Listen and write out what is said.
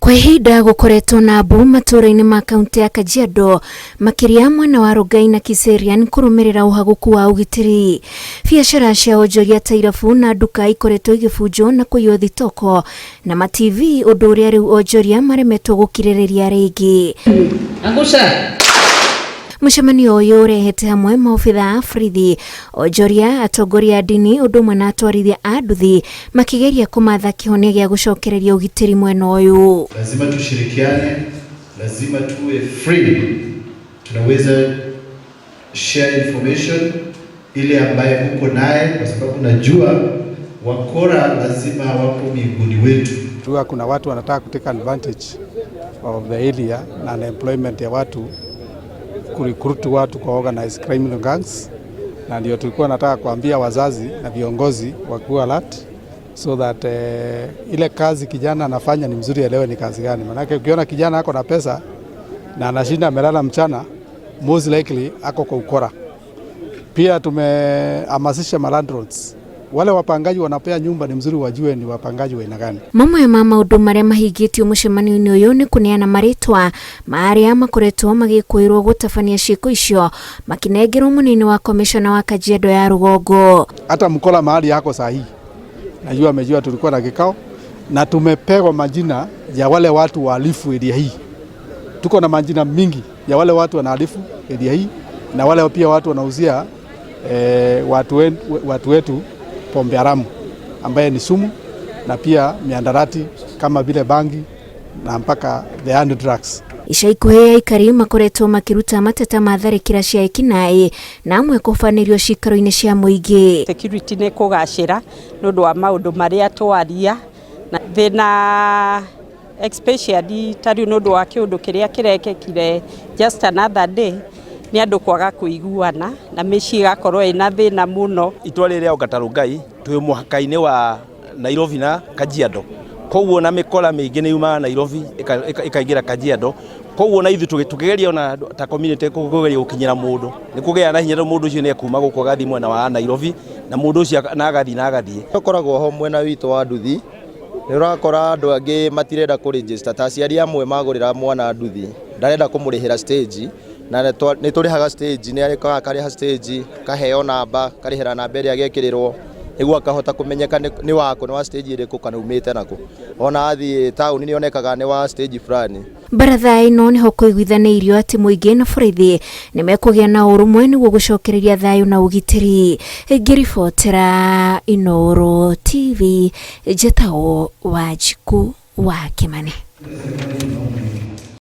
Kwa ihinda gũkoretwo na mbu matũũra-inĩ ma kaunti ya Kajiado makĩria mwena wa Rongai na Kiserian kũrũmĩrĩra ũhagũku wa ũgitĩri. Biacara cia onjoria ta irabu na nduka ikoretwo igĩbunjwo na kũiywo thitoko na ma TV ũndũ ũrĩa rĩu onjoria maremetwo gũkirĩrĩria rĩngĩ. Angusha. Mũcemanio ũyũ ũrehete hamwe maobitha a borithi, onjoria, atongoria a ndini ũndũ ũmwe na atwarithia a nduthi makĩgeria kũmatha kĩhonia gĩa gũcokereria ũgitĩri mwena ũyũ. Lazima tushirikiane, lazima tuwe free, tunaweza share information ile ambaye uko naye, kwa sababu najua wakora lazima wapo miongoni wetu. Jua kuna watu wanataka kutake advantage of the area na unemployment ya watu kurecruit watu kwa organized criminal gangs, na ndio tulikuwa nataka kuambia wazazi na viongozi wakuwa alert so that ile kazi kijana anafanya ni mzuri, elewe ni kazi gani. Manake ukiona kijana ako na pesa na anashinda amelala mchana, most likely ako kwa ukora. Pia tumehamasisha malandlords wale wapangaji wanapea nyumba, ni mzuri wajue ni wapangaji wa aina gani. Mamwe ma maũndũ marĩa mahingĩtio mũcemanio-inĩ ũyũ nĩ kũneana marĩtwa ma arĩa makoretwo magĩkũĩrwo gũtabania ciĩko icio makĩnengerwo mũnini wa komishona wa Kajiado ya rũgongo. Hata mkola mahali yako sahihi, najua amejua tulikuwa na kikao na tumepewa majina ya wale watu wahalifu area hii. Tuko na majina mingi ya wale watu wanahalifu area hii na wale pia watu wanauzia watu wetu pombe haramu ambaye ni sumu na pia mihadarati kama vile bangi na mpaka the hard drugs. Ica ikuhĩ aikari makoretwo makĩruta mateta ma tharĩkĩra cia ekinaĩ na amwe kũbanĩrio ciikaro-inĩ cia mũingĩ. Security nĩ kũgacĩra nĩ ũndũ wa maũndũ marĩa twaria na thĩna, especially ta rĩu nĩ ũndũ wa kĩũndũ kĩrĩa kĩrekĩkire just another day, nĩ andũ kwaga kũiguana na mĩciĩ ĩgakorwo ĩna thĩna mũno. Itũra rĩrĩa Ongata Rongai twĩ mũhaka-inĩ wa Nairobi na Kajiado, koguo na mĩkora mĩingĩ nĩ yumaga Nairobi ĩkaingĩra Kajiado, koguo na ithuĩ tũkĩgeria ona ta community kũgeria gũkinyĩra mũndũ nĩ kũgĩa na hinya tondũ mũndũ ũcio nĩ ekuma gũkũ agathiĩ mwena wa Nairobi na mũndũ ũcio na agathiĩ na agathiĩ. Ũkoragwo ho mwena witũ wa nduthi, nĩ ũrakora andũ angĩ matirenda kũ register, ta aciari amwe magũrĩra mwana nduthi ndarenda kũmũrĩhĩra stage, na nĩ tũrĩhaga stage, nĩ arĩkaga akarĩha stage, kaheo namba, karĩhĩra namba ĩrĩa agekĩrĩrwo nĩguo akahota kũmenyeka nĩ wako, nĩ wa stage ĩrĩkũ kana umĩte nakũ. Ona athiĩ taũni nĩ onekaga nĩ wa stage fulani. Baratha ĩno nĩho kũiguithanĩirio atĩ mũingĩ na borithi nĩ mekũgĩa na ũrũmwe nĩguo gũcokereria thayũ na ũgitĩri. Ngĩribotera Inooro TV, njĩtagwo Wanjikũ wa Kĩmani.